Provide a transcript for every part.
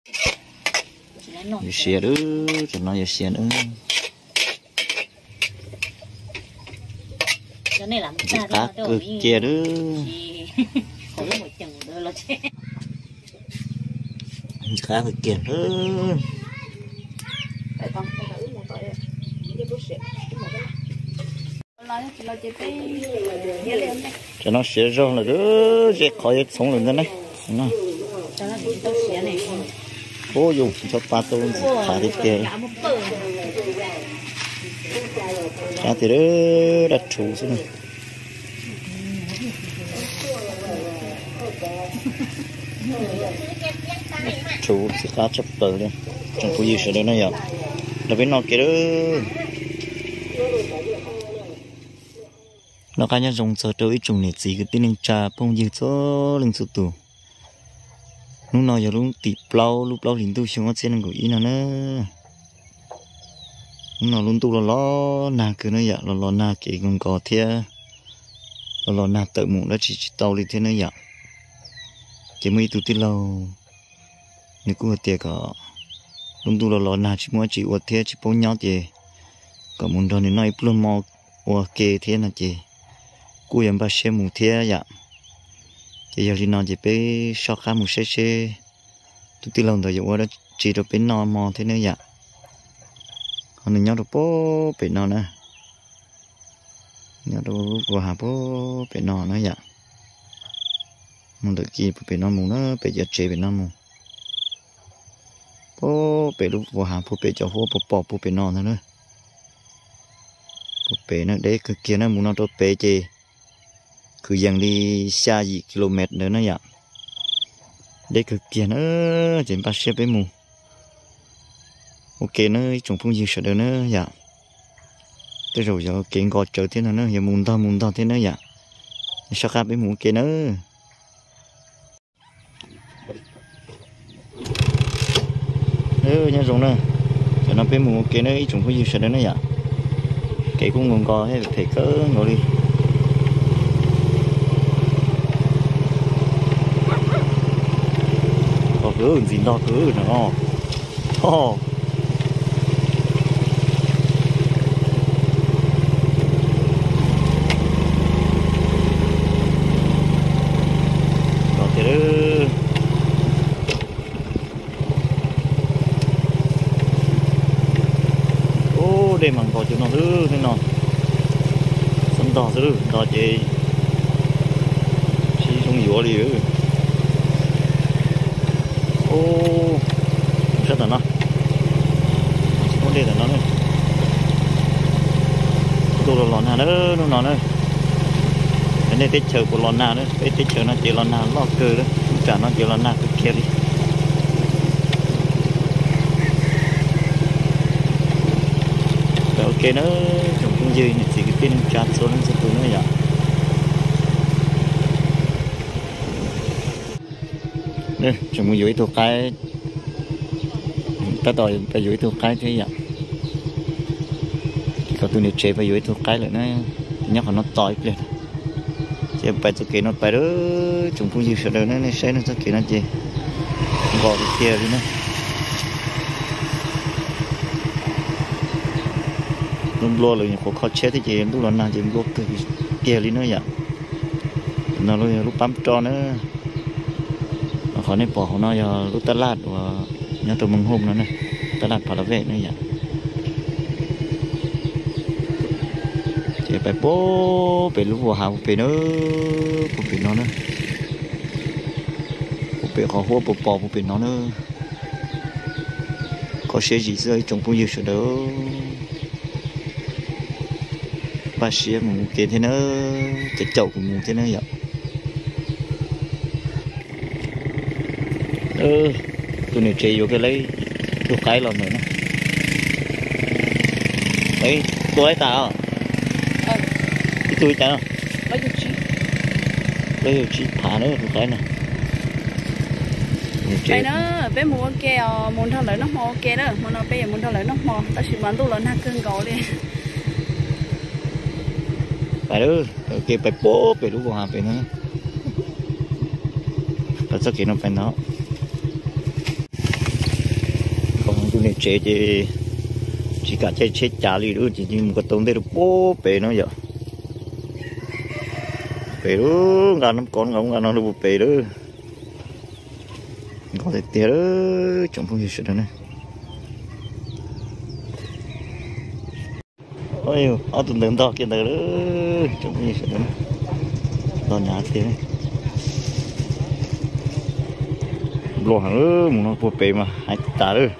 Yuav siav lawm, tam no yuav siav lawm. Ntxim qab kawg kiag lawm. Ntxim qab kawg kiag lawm. Tam no siav zog lawm, ze qhov yuav txhoov lawm ntag ne. Ub, yus tso pa tau ntxim qab tiag tiag. Qab tiag, dab rhuv xwb na. Rhuv ntxim qab tshaj plaws li. Tsoom phooj ywg sawv daws na yom, nrog peb noj kev lawm. Noj qab nyob zoo txog rau ib tsoom niam txiv kwv tij neej tsa phooj ywg txhua leej txhua tus. Hnub no yog lub tim plaub lub plaub hlis ntuj xyoo ob txhiab nees nkaum ib no na. Hnub no lub ntuj los los nag kawg na yom, los los nag kev nkaus nkaus thiab los los nag tawm mus dab tsi tsis tau li thiab na yom. Ces muaj ib tug tij laug nws kuj hais tias kom lub ntuj los los nag tsis muaj dab tsi ua thiab tsis paub nyob ces kom mus nrog nws noj ib pluag hmo ua ke thiab no ces kuj yuav npaj siab mus thiab yom. Ces yog li no ces peb soj qab mus saib seb tus tij laug ntawd yuav ua dab tsi rau peb noj hmo thiab na yom. Ho nws nyob rau puag pem no na, nyob rau lub pas hav puag pem no na yom. Mus ntawm kis puag pem no mus na, pem cov tsev pem no mus. Puag pem lub pas hav puag pem cov huab puag pem no ntag na. Puag pem na, deb kawg kiag na, mus no rau pem ces kwv yees li xya yim kilomev ntawd na yom. Deb kawg kiag na, ces npaj siab peb mus ua ke na ib tsoom phooj ywg sawv daws na yom. Tej zaum yog kev nkos tsawv thiab no na, yog mus ntog mus ntog thiab na yom. Soj qab peb mus ua ke na. Nyob zoo na, tam no peb mus ua ke na ib tsoom phooj ywg sawv daws na yom. Kev kuj nkos nkos thiab phem kawg nkaus li. Ntxim ntog kawg no. Ub, dej mas nkos cov no xwb, tej no txhob ntog xwb, ntog ces tsis zoo yuav li. Ub, sab tom no, tsis muaj dej tom no. Ntuj los los nag na hnub no na. Nej teb chaws puas los nag na? Peb teb chaws no ces los nag loj kawg, lub tsam no ces los nag kawg kiag li. Ok na, tsoom phooj ywg niam txiv kwv tij neej tsa txhua leej txhua tus na yom. Tseem mus yuav ib tug qaib, tab tom pais yuav ib tug qaib thiab yom. Kom tus niam tsev pais yuav ib tug qaib lawm na, nyob qhov no tos ib pliag. Ces pais txoj kev no pais lawm, tsoom phooj ywg sawv daws na, nej saib no txoj kev no ces nkos tiag tiag li na. Nplua nplua lawm nyuam qhuav kho tshiab thiab ces ntuj los nag ces nplua kawg kiag li na yom. No yog lub pab roj na. Qhov nej pom hauv no yog lub tab laj uas nyob rau Moos Hooj no na, tab laj Pha La Vej na yom. Ces pais puag pem lub pas hav puag pem na, puag pem no na, puag pem qhov huab puag pos puag pem no na. Kho siab zim xwb ib tsoom phooj ywg sawv daws. Npaj siab mus ua ke thiab na, caum caum kuv mus thiab na yom. Tus niam tsev yuav kiag lawm tus qaib los ntawm no. Tua laib tas os? Ib tug li cas no? Plaub caug tsib phav na tus qaib no. Peb mus ua ke os, mus nrog lawv noj hmo ua ke na, hmo no peb yuav mus nrog lawv noj hmo tab sis mas ntuj los nag kawg nkaus li. Pais lawm, ua ke pais puag pem lub pas hav pem no. Pais txoj kev no pais ntawd. Niam tsev ces tsis kam caij tsheb cav li lawm, ces mus ko taw ntej rau puag pem no yom. Pem lawm, nqa nab kov nqa nqa no rau puag pem lawm. Nkos tiag tiag lawm tsoom phooj ywg sawv daws na. Ob tug ntawd ntog kiag ntawd lawm tsoom phooj ywg sawv daws na. Ntog hnyav tiag. Nplua heev, mus no puag pem mas hais tas lawm.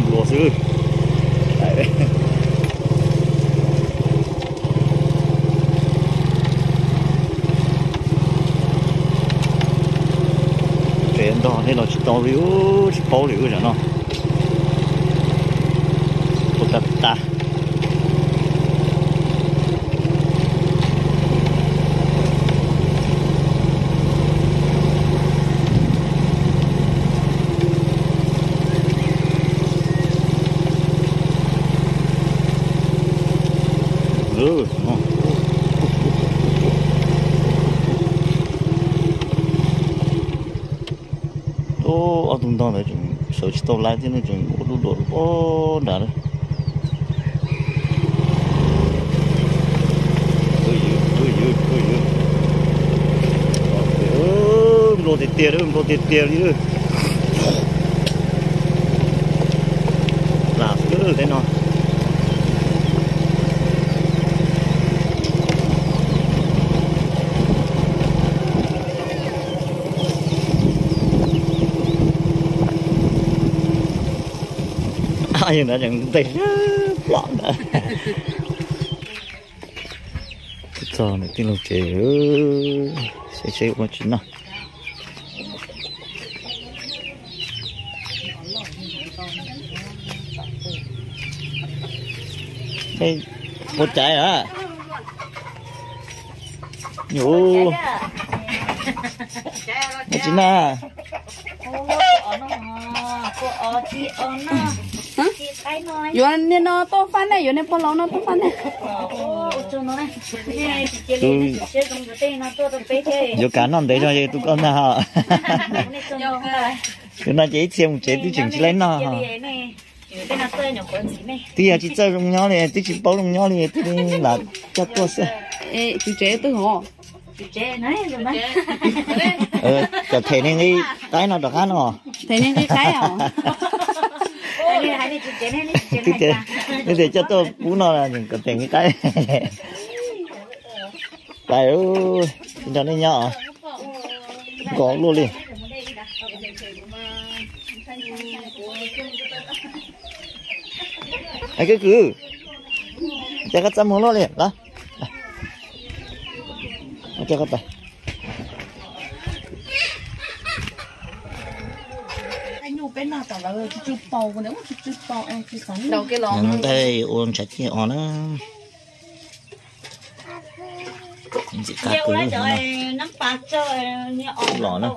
Nplua xwb. Tsev ntog nej los tsis tau li, tsis paub li ub, tam no ua tas tas. Ob tug ntog ntawd tseem sawv tsis tau lawm thiab, tseem ua duj duam rau pob nrad lawm. Nplua tiag tiag, nplua tiag tiag li. Lam xwb tej no. Yog ntawd tseem ntes plom ntawd. Twb txog nws tij laug tsev, seb seb ua tsi noj. Ua cas lawm? Ua tsi na? Yuav niag no tuaj fab ne, yuav niag pog laus no tuaj fab ne. Yuav kav noj ntev zog es tu koj na. Tus no ces ib txhia mus tsev twb tseem tsis laib noj. Twb yog tsis txawj zoo nyob li, twb tsis paub zoo nyob li, twb lam coj tuaj xwb. Tus tsev twg hov? Kom them niag nqi qaib no rov qab no. Them niag nqi qaib os. Twb tias coj tuaj pub no, kom them nqi qaib. Pais, nrog nej nyob os. Nkos luaj li. Koj kwv, cas koj txaj muag luaj li los? Coj koj pais. Ntawd ua ntshav ciaj os na. Ntxim qab kawg. Los na,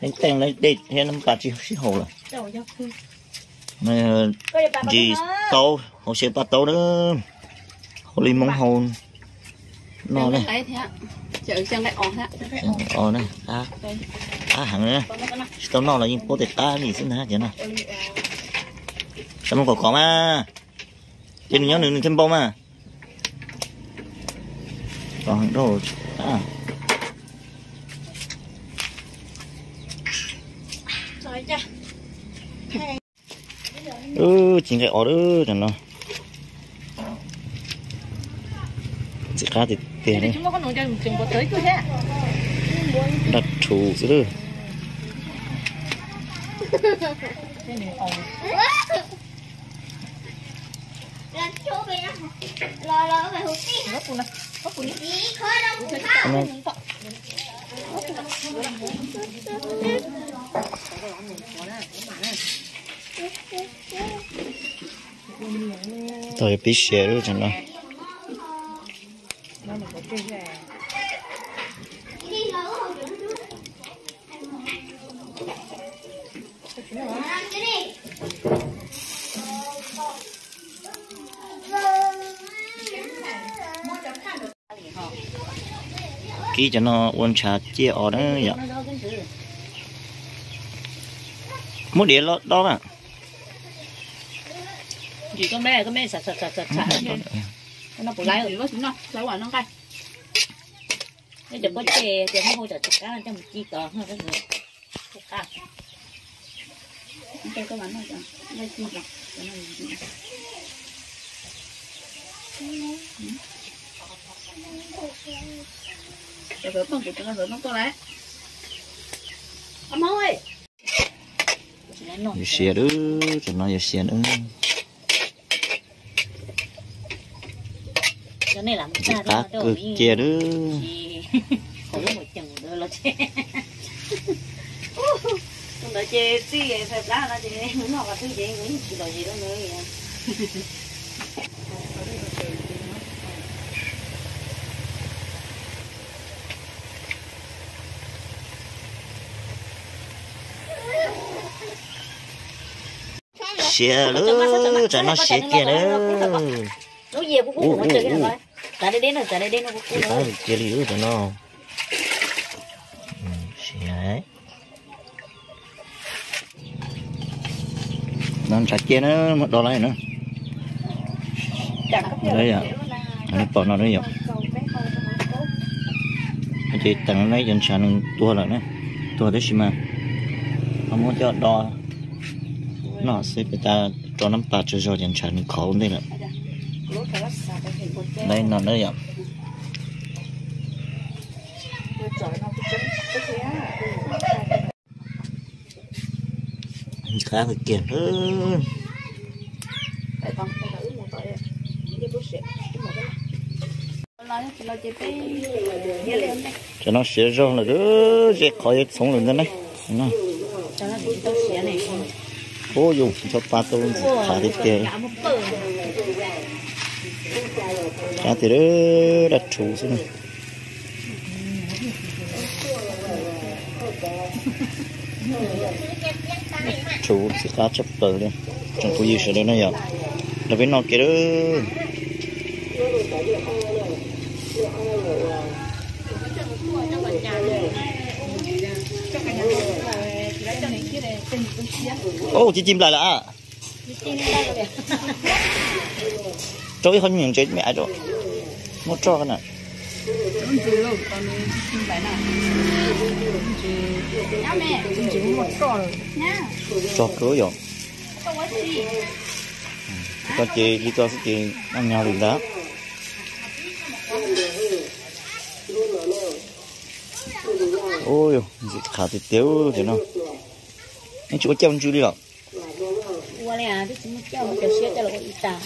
teeb teej dej thiab nab pas tsis sib haum lawm. Ntsis taub hau, xyaw paj taub na, hau li Hmoob hau no ne. Qab heev na, tsis tau noj los yeej paub tias qab li xwb na cov no. Tau mus kom kov mas, ces nws nyob nws nws thiaj npau mas. Tsis nqaij os lawm no. Ntxim qab tiag tiag. Nraj rhuv xwb lawm. Tau pib siav lub tsev no. Kib cov no ua ntshav ciaj os na yom. Muab diav los do na. Ntsim koj me, koj me, no puas laiv, no laiv nqaij. Cov pob ceg tias muab hau cov txiv qab coj mus ci tod. Yuav siav lawm, tam no yuav siav lawm. Ntxim qab kawg kiag lawm. Siav lawm, tam no siav kiag lawm. Ua ua ua, siav qab kiag li lawm tam no. No ntshav kiag na, muab do lawm na. Pom no yom. Ces teem no cov ntshav nws tuag lawm na, tuag tab sis mas ho muab coj do noj xwb, peb tab rau nab pas tsaug zog ces ntshav nws khov ua ntej lawm. Dab no na yom. Qab kiag. Tam no siav zog lawm, ze qhov yuav txhoov lawm ntag na. Ub yus ncho pa tau ntxim qhav tiag tiag. Qab tiag, dab rhuv xwb na. Rhuv ntxim qab tshaj plaws li. Tsoom phooj ywg sawv daws no yom, los peb noj kiag lawm. Ub, ci ci nplaim lawm a. Rau ib qho nyuam ntses me aiv rau. Muab roj na. Tso kawg yom. Koj ces li koj xwb ces noj nyog li ntag. Ub, ntxim qhav tiag tiag cov no. Nej tsis ua cauj ntsw li los? Ua li, twb tsis muaj cauj, muab cov siab coj los ua ib tag.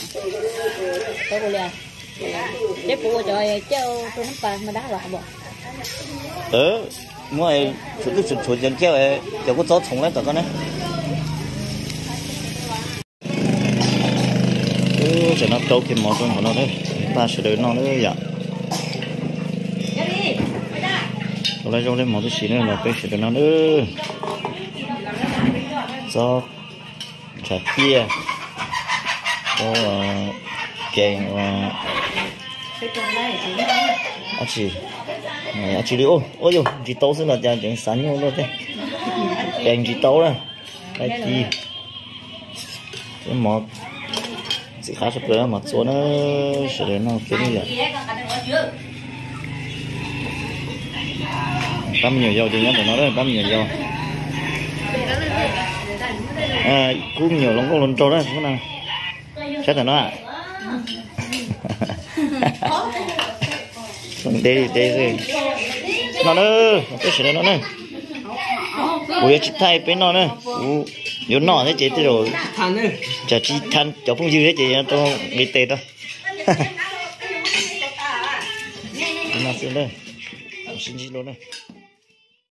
Peb puas ua cov cauj rau nab pas mas dab los hos? Muab tshuav twb tshuav cov cauj, cov kua txob txhoov lawm tom koj ne. Tam no rau kiag mov rau nram no, pab sawv daws noj na yom. Rau lawv zoo li mov tib si na los peb sawv daws noj na. Txob, ntshav tiaj, kev, dab tsi li, ua yus ntsis tau xwb los cas tseem xav nyuaj luaj thiab. Kev ntsis tau na, dab tsi. Mov ntxim qab tshaj plaws, mov txua na, sawv daws noj peb yom. Pab me nyuam yaus ces nyob ntawm no, pab me nyuam yaus. Kub me nyuam hluas nkauj hluas nraug na, saib tam no. Deb deb xwb. Noj na, peb sawv daws noj na. Kuv yuav tsis thaij peb noj na, kuv yuav noj thiab ces tej zaum tsam tsis thaij cov phooj ywg thiab ces yuav tau nqis tes rau. Sib ntsib dua na.